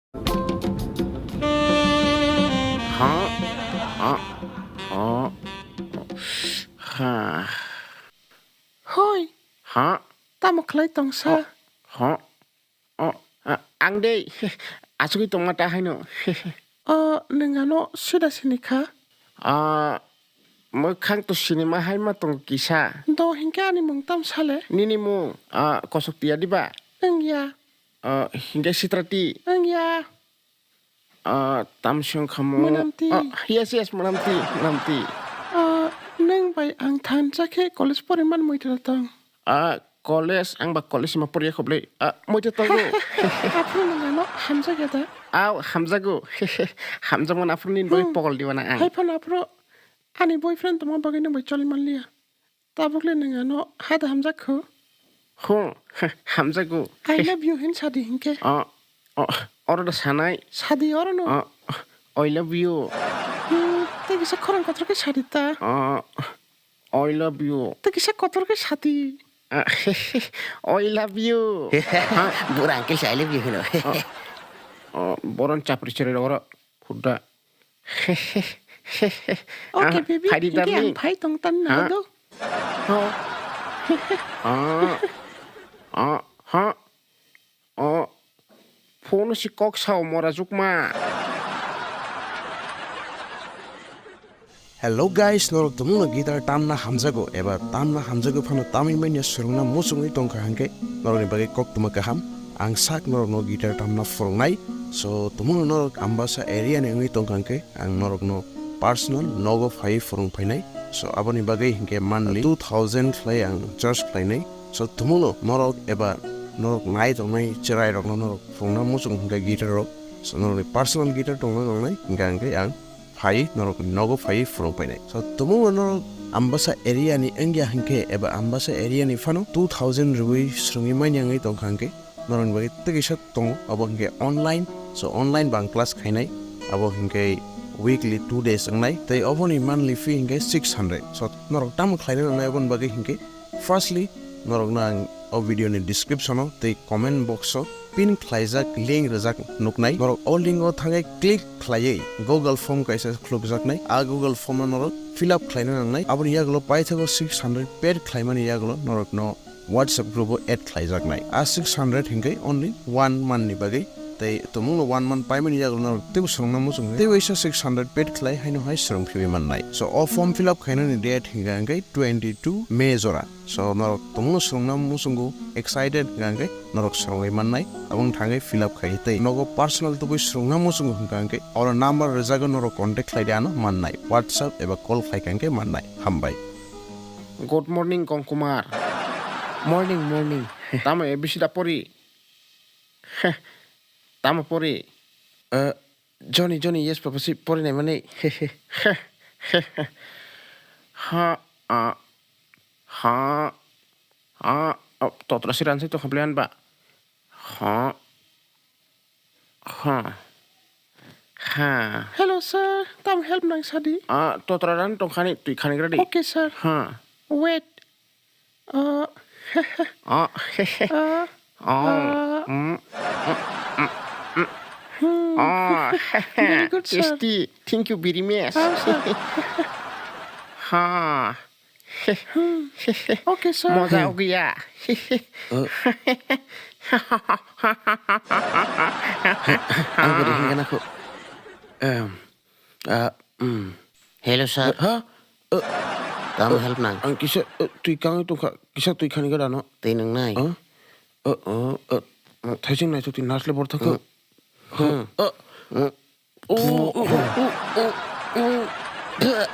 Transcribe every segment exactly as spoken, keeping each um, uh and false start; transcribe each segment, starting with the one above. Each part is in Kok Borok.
Ha? Ha? Ha? Ha? Hoi, Ha? Tamo khlai tongsa? Ha? Oh, a, ang de asugwi tongma ta haino. O, nwng ano sida sini kha? Ah, mwkhang to sinima hai ma tong kisa. Do hinkhe ani mung tam sale? Nini mung, ah, kosok tiya diba? Wng ya. Ah, hinkhe sitra ti? Wng ya. Ah, tamsong khamu. Mwnam ti. Ah, yes, yes, mwnam ti, mwnam ti. Ah, nwng bai ang thansa khe college poriman muitel tong. Ah, college, ang ba college ma poriya khoblei. Ah, muitel tongo. Aphuru nwng ano hamjak ya da? Aw, hamjago. Hamjakmani aphuru nini bagwi Hmm. pogol diwana ang. Hai phano aphuru ani boyfriend tongma bagwi nwng bai choli manliya. Tabukle nwng ano hada hamjak kho? Huh, hamjago. I love you hin sadi hinkhe. Oh, oh, oro da sanai. Sadi oro no. Oh, I love you. Hmm, tei kisa khorang kotor khe sadi ta. Oh, I love you. Tei kisa kotor khe sadi. Ah, I love you. Bura uncle se I love you hino. Oh, oh, boron chapri chiri oro. Khudda. Okay, Ah, baby, phaidi hinkhe ang darling. Phai tong tan Ha? Na do. Oh. Ah. Ah, ha. Oh. Phone si kok sao mora jukma. Hello guys, norok tumungno guitar tamna hamjago eba tamna hamjago phano tamwi manya swrwngna muchungwi tongkha hwnkhe norokni bagwi koktwma kaham. Ang sak norokno guitar tamna phwrwngnai. So tumungno norok Ambasa area ni wngwi tongkha hwnkhe ang norokno personal nogo phaiwi phwrwng phainai. So aboni bagwi hinkhe monthly two thousand khlai ang charge khlainai. So tumungno norok eba norok nai tongnai chwrairokno norok phwrwngna muchung hwnkhe guitar rok. So norokni personal guitar tongna nangnai hwnkhe ang phai norok nogo phai phwrwng painai. So tumungno norok Ambasa area ni wngya hwnkhe eba Ambasa area ni phano two thousand rwui swrwngwi manya wngwi tongkha hwnkhe norokni bagwi tei kisa tongo, abo hwnkhe online. So online bo ang class khainai, abo hwnkhe weekly two days wngnai tei oboni monthly fee hwnkhe six hundred. So norok tamo khlaina nangnai aboni bagwi hwnkhe firstly norokno ang o video ni description o tei comment box o pin khlaijak link rwjak nuknai. Norok o link o thangwi click khlaiwi Google form kaisa khulukjaknai. A Google form no norok fill up khlaina nangnai. Aboni yagulo paithago six hundred paid khlaimani yagulo norokno WhatsApp group o add khlaijaknai. A six hundred hinkhe only one month ni bagwi. Tei tumungno one month paimani yagulo norok teibo swrwngna muchung tei waisa six hundred paid khlai haino hai swrwng phiwi mannai. So o form fill up khainani date hinkha hinkhe twenty two May jora. So norok tumungno swrwngna muchungo excited hinkha hinkhe norok swrwngwi mannai. Aboni thangwi fill up khai tei nogo personal tubui swrwngna muchungo hinkha hinkhe oro number rwjago, norok contact khlai de ano mannai. WhatsApp eba call khlai kha hinkhe mannai. Hambai. Good morning, Kongkumar. Morning, morning. Tamo A B C da pori? Tamo pori? Eh, Johnny, Johnny, yes, papa, si pori nai mani. Ha, a, ha, a, a, totra si ran si to khablian ba. Ha. Ha. Ha. Hello, sir. Tam help nang sadi? Ah, totra ran tong khani, twi khani gradi. Okay, sir. Ha. Wait. Uh, Ah. uh, Oh. uh, Mm. Mm, mm, mm, mm. hmm. Oh. Very good, sir. Tasty. Thank you very much. Ah, sir. Ha. Hmm. Okay, sir. Moja ho gaya. Uh. Ang bwrwi hingkha na kho. Em, ah, mm. Hello, sir. Ha? Uh, Tamo uh, help nang? Ang kisa, uh, twi kangwi tongkha, kisa twi khani gada no. Twi nang nai? Uh, uh, uh, uh, thaising nai twi nurse le bor thakho. Hmm. Hmm. Uh, Hmm. Oh, oh, oh, oh, oh, oh.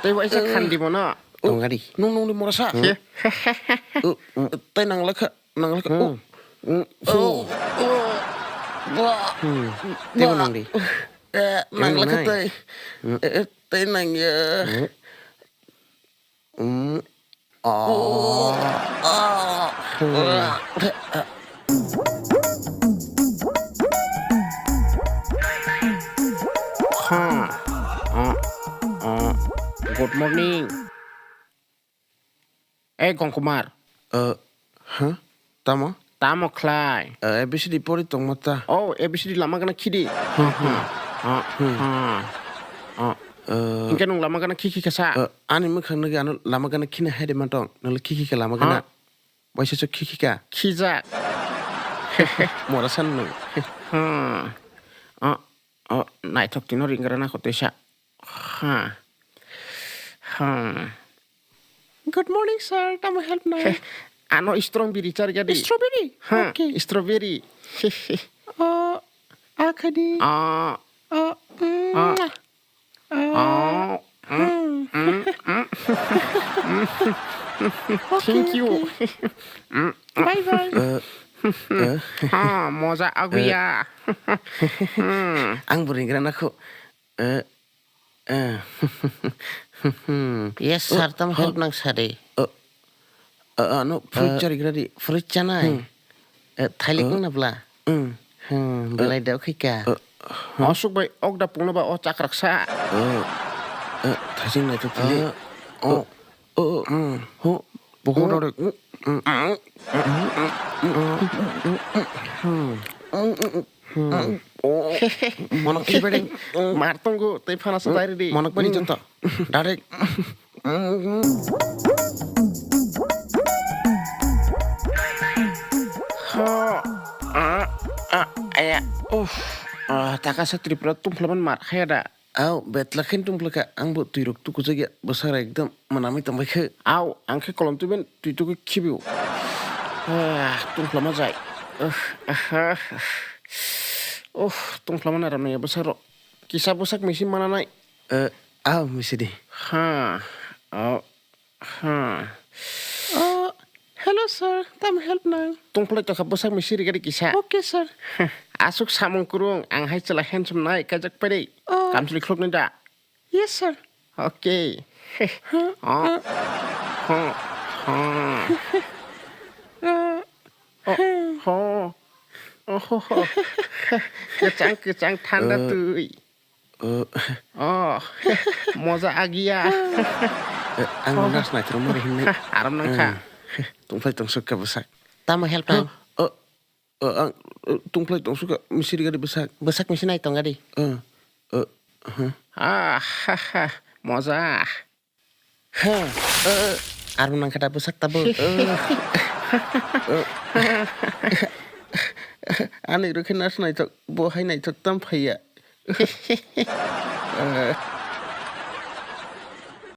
Tei waisa khandi bono. Tongari. Nung nungni morasa. Hmm. Tei nang lekha, nang lekha. Hmm. Oh. Hmm. Oh. Oh. Bah. Hmm. Tei nang di. Eh, nang lekha tei. Hmm. Eh, tei nang ya. Hmm. Hmm. Oh. Ha. Ah, ah. Good morning. Eh, Kongkumar. Eh, ha? Tamo? Tamo khlai? Eh, A B C D pori tongma ta. Oh, A B C D lama gana khidi. Hmm, hmm. Ah, ah, ah. Eh. Hingke nung lama gana khi khi kasa? Eh, ani mwkhang nagi ano lama gana khina hai de ma tong. Nang le khi khi kha lama gana. Ha? Waisa chuk khi khi kha. Khijak. Mora san nung. Hmm. Ah, ah, naithok tino ringra na kho tesa. Ha. Hmm. Good morning, sir. Tamo help na? Ano strawberry charga di. Strawberry? Ha, okay. Strawberry. Oh, akhadi. Ah. Oh, mm. Ah. Oh. Ah. Mm, mm, mm. Okay, thank you. Okay. Mm. Bye bye. Eh, eh. Ha, moja aguya. Hmm. Ang bo ringra na kho. Eh, eh. Yes, sir, tamo help nang sadi. Eh, eh, ano fruit charigra di. Fruit chanai? Hmm. Eh, thailik nang na bla? Hmm. Hmm, belai da khika. Eh, asuk bai ok da pungna ba o chakrak sa. Eh, eh, thaising nai thok thili. Eh, oh, oh, hmm. Ho, bohong da. Hmm. Hmm. Hmm. Mono kibedeng. Mar tonggo, tei phana sa tairi di. Mono bani joto. Direct. Ha, ah, ah, aya. Uff, ah, taka sa Tripura tungphla man mar khaya da. Au, betla khen tungphla kha, ang bo twi rok tukujak ya, bwsara ekdom. Manamwi tongbai khe. Au, ang khe kolom twiben twi tugwi khibio. Ah, tungphla ma jai. Uff, aha. Uff, tungphla ma naram naiya bwsarok. Kisa bwsak misi mananai. Eh, au, misi di. Ha. Au. Ha. Oh, hello, sir. Tam help nang? Tungphla tokha bwsak misi rigari kisa. Okay, sir. Asuk samung kurung, ang hai chwla handsome nai kajak pari. Oh. Kamchwlwi khloknai da. Yes, sir. Okay. Huh? Huh? Huh? Huh? Uh, Oh, huh. Oh, ho, ho. Kwchang, kwchang, thanda twi. Uh. Oh, moja agiya. Eh, ang nas naithok mari hinwi. Aram nangkha. Tungphai tongsuk kha bwsak. Tamo help nang? Oh, oh, ang, eh, tungphai tongsuk kha, misiri gari bwsak. Bwsak misi nai tong gari. Eh, eh, huh. Ah, ha, ha, moja. Huh. Eh, eh, aram nangkha da bwsak tabuk. Eh, eh. Ani rokhe nas naithok, bo hai naithok tam phaiya. Eh.